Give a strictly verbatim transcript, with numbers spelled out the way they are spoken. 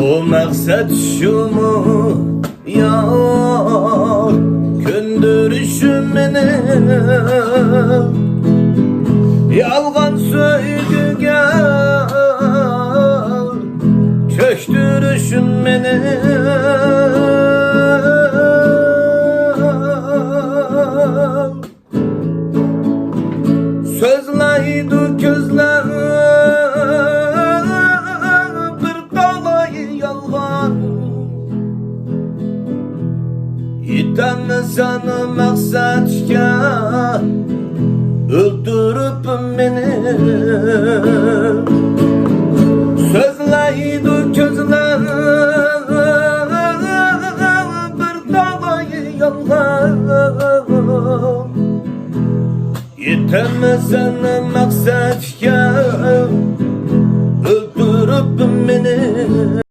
بۇ مەقسەت شۇمۇ يا كۆندۈرۈش مېنى؟ يالغان سۆيگۈگە چۆكتۈرۈش مېنى؟ سۆزلەيدۇ كۆزلەر بىر تالاي يالغان، يېتەمسەن مەقسەتكە ئۆلتۈرۈپ مېنى. سۆزلەيدۇ كۆزلەر بىر تالاي يالغان، يېتەمسەن مەقسەتكە ئۆلتۈرۈپ مېنى.